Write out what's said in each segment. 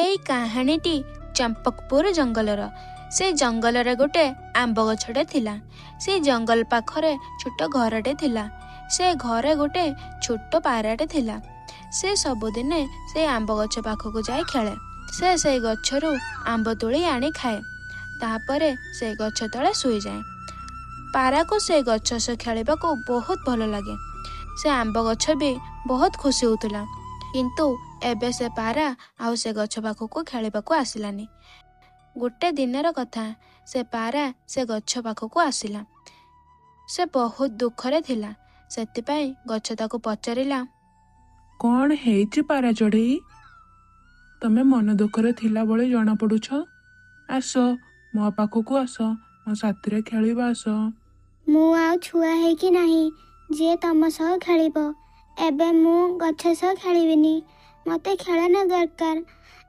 ଏଇ କାହାଣୀଟି ଚମ୍ପକପୁର ଜଙ୍ଗଲର। ସେ ଜଙ୍ଗଲରେ ଗୋଟେ ଆମ୍ବ ଗଛଟେ ଥିଲା। ସେ ଜଙ୍ଗଲ ପାଖରେ ଛୋଟ ଘରଟେ ଥିଲା। ସେ ଘରେ ଗୋଟେ ଛୋଟ ପାରାଟେ ଥିଲା। ସେ ସବୁଦିନେ ସେ ଆମ୍ବ ଗଛ ପାଖକୁ ଯାଇ ଖେଳେ। ସେ ସେଇ ଗଛରୁ ଆମ୍ବ ତୋଳି ଆଣି ଖାଏ। ତାପରେ ସେ ଗଛ ତଳେ ଶୋଇଯାଏ। ପାରାକୁ ସେ ଗଛ ସହ ଖେଳିବାକୁ ବହୁତ ଭଲ ଲାଗେ। ସେ ଆମ୍ବ ଗଛ ବି ବହୁତ ଖୁସି ହେଉଥିଲା। କିନ୍ତୁ ଏବେ ସେ ପାରା ଆଉ ସେ ଗଛ ପାଖକୁ ଖେଳିବାକୁ ଆସିଲାନି। ଗୋଟେ ଦିନର କଥା, ସେ ପାରା ସେ ଗଛ ପାଖକୁ ଆସିଲା। ସେ ବହୁତ ଦୁଃଖରେ ଥିଲା। ସେଥିପାଇଁ ଗଛ ତାକୁ ପଚାରିଲା, କ'ଣ ହେଇଛି ପାରା ଚଢ଼େଇ? ତମେ ମନ ଦୁଃଖରେ ଥିଲା ଭଳି ଜଣାପଡ଼ୁଛ। ଆସ, ମୋ ପାଖକୁ ଆସ, ମୋ ସାଥିରେ ଖେଳିବା ଆସ। ମୁଁ ଆଉ ଛୁଆ ହେଇକି ନାହିଁ ଯିଏ ତମ ସହ ଖେଳିବ। ଏବେ ମୁଁ ଗଛ ସହ ଖେଳିବିନି। ମୋତେ ଖେଳନା ଦରକାର,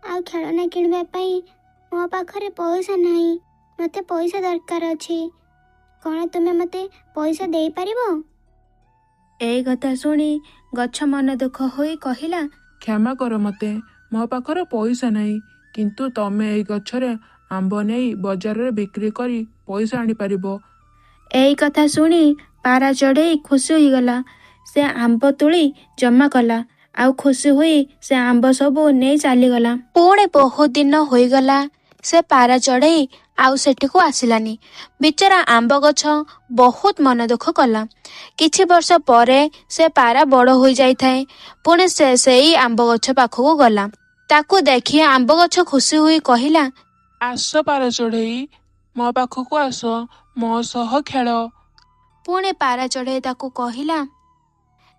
ଆଉ ଖେଳନା କିଣିବା ପାଇଁ ମୋ ପାଖରେ ପଇସା ନାହିଁ। ମୋତେ ପଇସା ଦରକାର ଅଛି। କ'ଣ ତୁମେ ମୋତେ ପଇସା ଦେଇପାରିବ? ଏଇ କଥା ଶୁଣି ଗଛ ମନ ଦୁଃଖ ହୋଇ କହିଲା, କ୍ଷମା କର ମୋତେ, ମୋ ପାଖରେ ପଇସା ନାହିଁ। କିନ୍ତୁ ତମେ ଏଇ ଗଛରେ ଆମ୍ବ ନେଇ ବଜାରରେ ବିକ୍ରି କରି ପଇସା ଆଣିପାରିବ। ଏଇ କଥା ଶୁଣି ପାରା ଚଢ଼େଇ ଖୁସି ହୋଇଗଲା। ସେ ଆମ୍ବ ତୋଳି ଜମା କଲା ଆଉ ଖୁସି ହୋଇ ସେ ଆମ୍ବ ସବୁ ନେଇ ଚାଲିଗଲା। ପୁଣି ବହୁତ ଦିନ ହୋଇଗଲା, ସେ ପାରା ଚଢ଼େଇ ଆଉ ସେଠିକୁ ଆସିଲାନି। ବିଚରା ଆମ୍ବ ଗଛ ବହୁତ ମନ ଦୁଃଖ କଲା। କିଛି ବର୍ଷ ପରେ ସେ ପାରା ବଡ଼ ହୋଇଯାଇଥାଏ। ପୁଣି ସେ ସେଇ ଆମ୍ବ ଗଛ ପାଖକୁ ଗଲା। ତାକୁ ଦେଖି ଆମ୍ବ ଗଛ ଖୁସି ହୋଇ କହିଲା, ଆସ ପାରା ଚଢ଼େଇ, ମୋ ପାଖକୁ ଆସ, ମୋ ସହ ଖେଳ। ପୁଣି ପାରା ଚଢ଼େଇ ତାକୁ କହିଲା,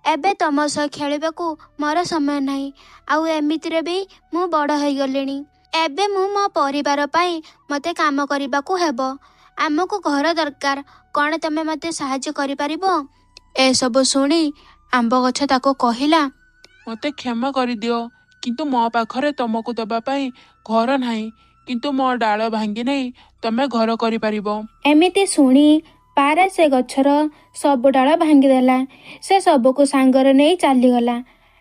ଏବେ ତମ ସହ ଖେଳିବାକୁ ମୋର ସମୟ ନାହିଁ, ଆଉ ଏମିତିରେ ବି ମୁଁ ବଡ଼ ହେଇଗଲିଣି। ଏବେ ମୁଁ ମୋ ପରିବାର ପାଇଁ ମୋତେ କାମ କରିବାକୁ ହେବ। ଆମକୁ ଘର ଦରକାର। କ'ଣ ତମେ ମୋତେ ସାହାଯ୍ୟ କରିପାରିବ? ଏସବୁ ଶୁଣି ଆମ୍ବ ଗଛ ତାକୁ କହିଲା, ମୋତେ କ୍ଷମା କରିଦିଅ, କିନ୍ତୁ ମୋ ପାଖରେ ତମକୁ ଦେବା ପାଇଁ ଘର ନାହିଁ। କିନ୍ତୁ ମୋ ଡାଳ ଭାଙ୍ଗି ନେଇ ତମେ ଘର କରିପାରିବ। ଏମିତି ଶୁଣି ପାରା ସେ ଗଛର ସବୁ ଡାଳ ଭାଙ୍ଗିଦେଲା। ସେ ସବୁକୁ ସାଙ୍ଗରେ ନେଇ ଚାଲିଗଲା।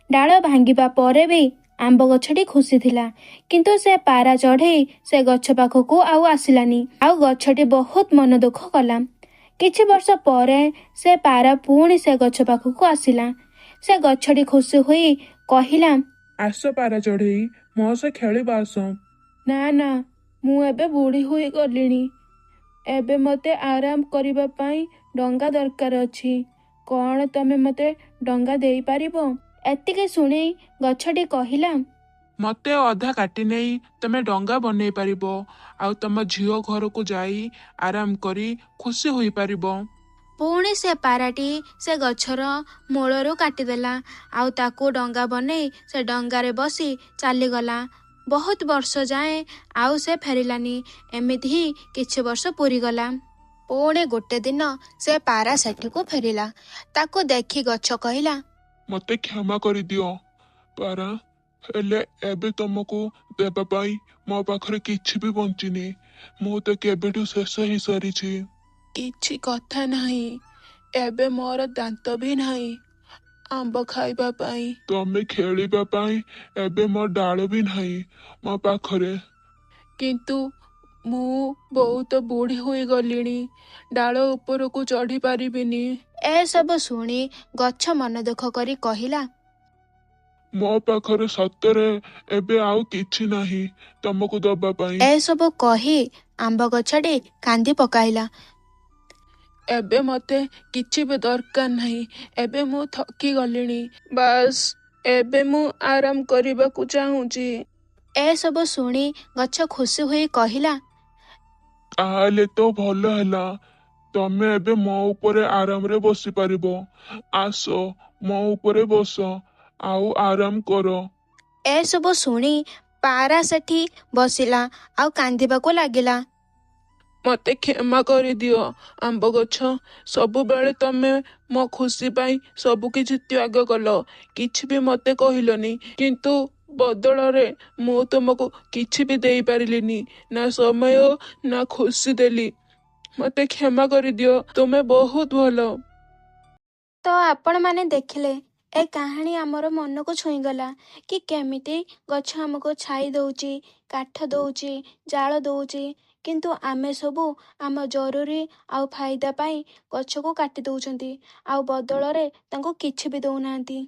ଡାଳ ଭାଙ୍ଗିବା ପରେ ବି ଆମ୍ବ ଗଛଟି ଖୁସି ଥିଲା। କିନ୍ତୁ ସେ ପାରା ଚଢ଼େଇ ସେ ଗଛ ପାଖକୁ ଆଉ ଆସିଲାନି, ଆଉ ଗଛଟି ବହୁତ ମନ ଦୁଃଖ କଲା। କିଛି ବର୍ଷ ପରେ ସେ ପାରା ପୁଣି ସେ ଗଛ ପାଖକୁ ଆସିଲା। ସେ ଗଛଟି ଖୁସି ହୋଇ କହିଲା, ଆସ ପାରା ଚଢ଼େଇ, ମୋ ସହ ଖେଳିବା ଆସ। ନା ନା, ମୁଁ ଏବେ ବୁଢ଼ୀ ହୋଇଗଲିଣି। ଏବେ ମୋତେ ଆରାମ କରିବା ପାଇଁ ଡଙ୍ଗା ଦରକାର ଅଛି। କ'ଣ ତମେ ମୋତେ ଡଙ୍ଗା ଦେଇପାରିବ? ଏତିକି ଶୁଣି ଗଛଟି କହିଲା, ମୋତେ ଅଧା କାଟି ନେଇ ତମେ ଡଙ୍ଗା ବନେଇ ପାରିବ, ଆଉ ତମ ଝିଅ ଘରକୁ ଯାଇ ଆରାମ କରି ଖୁସି ହୋଇପାରିବ। ପୁଣି ସେ ପାରାଟି ସେ ଗଛର ମୂଳରୁ କାଟିଦେଲା ଆଉ ତାକୁ ଡଙ୍ଗା ବନେଇ ସେ ଡଙ୍ଗାରେ ବସି ଚାଲିଗଲା। ବହୁତ ବର୍ଷ ଯାଏଁ ଆଉ ସେ ଫେରିଲାନି। ଏମିତି ହିଁ କିଛି ବର୍ଷ ପୁରିଗଲା। ପୁଣି ଗୋଟେ ଦିନ ସେ ପାରା ସେଠିକୁ ଫେରିଲା। ତାକୁ ଦେଖି ଗଛ କହିଲା, ମୋତେ କ୍ଷମା କରିଦିଅ ପାରା, ହେଲେ ଏବେ ତମକୁ ଦେବା ପାଇଁ ମୋ ପାଖରେ କିଛି ବି ବଞ୍ଚିନି। ମୁଁ ତ କେବେଠୁ ଶେଷ ହେଇସାରିଛି। କିଛି କଥା ନାହିଁ, ଏବେ ମୋର ଦାନ୍ତ ବି ନାହିଁ ଆମ୍ବ ଖାଇବା ପାଇଁ। ତମେ ଖେଳିବା ପାଇଁ ଏବେ ମୋ ଡାଳ ବି ନାହିଁ ମୋ ପାଖରେ। କିନ୍ତୁ ମୁଁ ବହୁତ ବୁଢ଼ୀ ହୋଇଗଲିଣି, ଡାଳ ଉପରକୁ ଚଢ଼ି ପାରିବିନି। ଏସବୁ ଶୁଣି ଗଛ ମନ ଦୁଃଖ କରି କହିଲା, ମୋ ପାଖରେ ସତରେ ଏବେ ଆଉ କିଛି ନାହିଁ ତମକୁ ଦବା ପାଇଁ। ଏସବୁ କହି ଆମ୍ବ ଗଛଟି କାନ୍ଦି ପକାଇଲା। ଏବେ ମତେ କିଛି ବି ଦରକାର ନାହିଁ। ଏବେ ମୁଁ ଥକି ଗଲିଣି। ବାସ୍, ଏବେ ମୁଁ ଆରାମ କରିବାକୁ ଚାହୁଁଛି। ଏସବୁ ଶୁଣି ଗଛ ଖୁସି ହୋଇ କହିଲା, ତାହେଲେ ତ ଭଲ ହେଲା, ତମେ ଏବେ ମୋ ଉପରେ ଆରାମରେ ବସିପାରିବ। ଆସ, ମୋ ଉପରେ ବସ ଆଉ ଆରାମ କର। ଏସବୁ ଶୁଣି ପାରା ସେଠି ବସିଲା ଆଉ କାନ୍ଦିବାକୁ ଲାଗିଲା। ମତେ କ୍ଷମା କରିଦିଅ ଆମ୍ବ ଗଛ, ସବୁବେଳେ ତମେ ମୋ ଖୁସି ପାଇଁ ସବୁ କିଛି ତ୍ୟାଗ କଲ, କିଛି ବି ମତେ କହିଲନି। କିନ୍ତୁ ବଦଳରେ ମୁଁ ତୁମକୁ କିଛି ବି ଦେଇପାରିଲିନି, ନା ସମୟ ନା ଖୁସି ଦେଲି। ମତେ କ୍ଷମା କରିଦିଅ, ତୁମେ ବହୁତ ଭଲ। ତ ଆପଣମାନେ ଦେଖିଲେ, ଏ କାହାଣୀ ଆମର ମନକୁ ଛୁଇଁଗଲା କି କେମିତି ଗଛ ଆମକୁ ଛାଇ ଦଉଛି, କାଠ ଦଉଛି, ଜାଳ ଦଉଛି, କିନ୍ତୁ ଆମେ ସବୁ ଆମ ଜରୁରୀ ଆଉ ଫାଇଦା ପାଇଁ ଗଛକୁ କାଟି ଦଉଛନ୍ତି ଆଉ ବଦଳରେ ତାଙ୍କୁ କିଛି ବି ଦଉନାହାନ୍ତି।